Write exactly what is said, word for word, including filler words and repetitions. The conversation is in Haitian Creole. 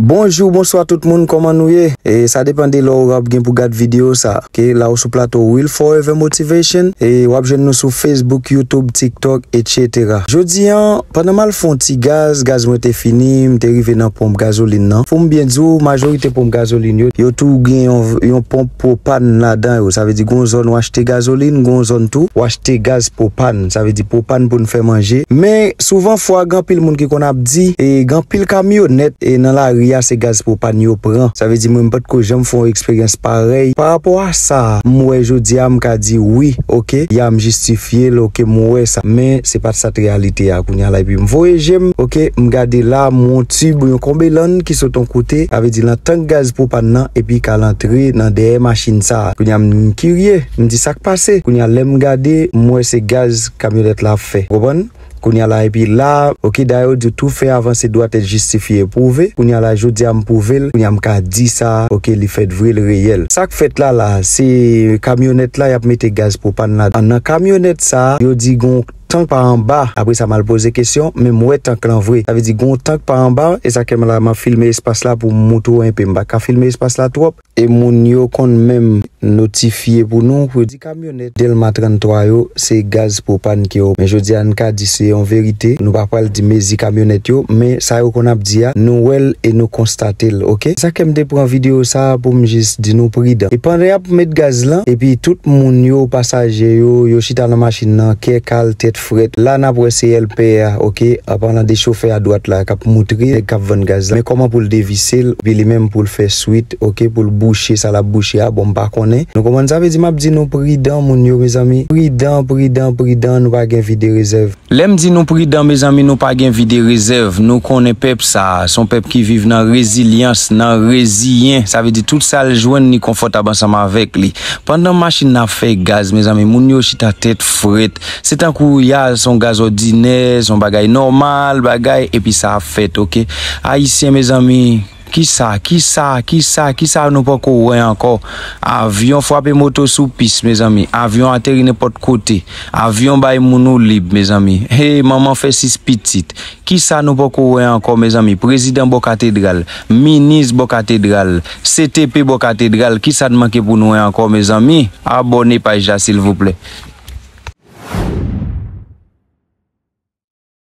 Bonjou, bonswa tout moun, kòman nou ye? E sa depann de lè w ap gen pou gad videyo sa. Oke, la ou sou plato Will Forever Motivation. E w ap jwenn nou sou Facebook, YouTube, TikTok, et cetera. Jodi an, pandan m al fè yon ti gaz, gaz mwen te fini, m te rive nan ponp gazolin nan. Fò m byen di w, majorite ponp gazolin yo, yo tou gen yon, yon ponp pwopàn ladan yo. Sa vle di, gon zòn w achte gazolin, gon zòn tou, w achte gaz pwopàn. Sa vle di, pwopàn pou n fè manje. Men, souvan fwa, gen anpil moun ki konn ap di, e gen anpil kamyonèt, e nan lari a, se gaz pwopàn yo pran. Sa vle di, mwen, m pa t ko janm fè yon eksperyans parèy. Pa rapò a sa, m wè jodi a, m ka di wi, oke, ya m jistifye l, oke, m wè sa. Men, se pa t sa t reyalite a, kounye a la, epi m voye je m, oke, m gade la, m wè yon tib, yon konbelann ki sot yon kote, sa vle di, nan tank gaz pwopàn nan, epi k al antre nan dèyè machin sa a. Kounye a, m kirye, m di sa k pase. Kounye a, lè m gade, m wè se gaz kamyonèt la ap fè. Ou konprann? Kounye a la, epi la, oke, dayè yo di tou fè avanse dwa tèt jistifye epwouve. Kounye a la, jodi a m pwouve l, kounye a m ka di sa, oke, li fèt vre, l reyèl. Sa k fèt la la, se kamyonèt la, y ap mete gaz pwopàn la. Nan kamyonèt sa, yo di gon tank pa anba. Apre sa, m al poze kesyon, men m wè tank lan vre. Sa vle di gon tank pa anba, e sa k fè m la, m ap filme espas la pou m montre w enpe. M pa ka filme espas la twòp. E moun yo konn menm notifye pou nou, pou di kamyonèt Dèlma trannntwa yo, se gaz pwopàn ke yo. Men jodi a, n ka di se yon verite. Nou pa pral di mezi kamyonèt yo, men sa yo konn ap di a, nou wè l e nou konstate l, oke? Sa k fè m te pran videyo sa a pou m jis di nou pridan. E pandan y ap met gaz lan, epi tout moun yo, pasaje yo, yo chita nan machin nan, kè kal, tèt frèt. La, n ap wè se L P A, oke? An palan de chofè a dwat la, k ap moutre nèg k ap vann gaz la. Men kòman pou l devise l, epi li menm pou l fè swit, oke, pou l bouche sa l ap bouche a, bon, m pa konnen. Nou konprann sa vle di, m ap di nou pridan, moun yo, mezanmi. Pridan, pridan, pridan, nou pa gen vi de rezèv. Lè m di nou pridan, mezanmi, nou pa gen vi de rezèv. Nou konnen pèp sa a, se yon pèp ki viv nan rezilyans, nan reziyen. Sa vle di, tout sa l jwenn, li konfòtab ansanm avèk li. Pandan machin nan ap fè gaz, mezanmi, moun yo chita tèt frèt. Se tankou ya, se yon gaz òdinè, se yon bagay nòmal, bagay, epi sa ap fèt, oke? Ayisyen, mezanmi, kisa, kisa, kisa, kisa nou poko wè ankò? Avyon frape moto sou pis, mezanmi. Avyon ateri nenpòt kote. Avyon bay moun ou lib, mezanmi. Hey, manman fè sis pitit. Kisa nou poko wè ankò, mezanmi? Prezidan bò katedral, minis bò katedral, C T P bò katedral, kisa n manke pou n wè ankò, mezanmi? Abòne paj la, silvouplè.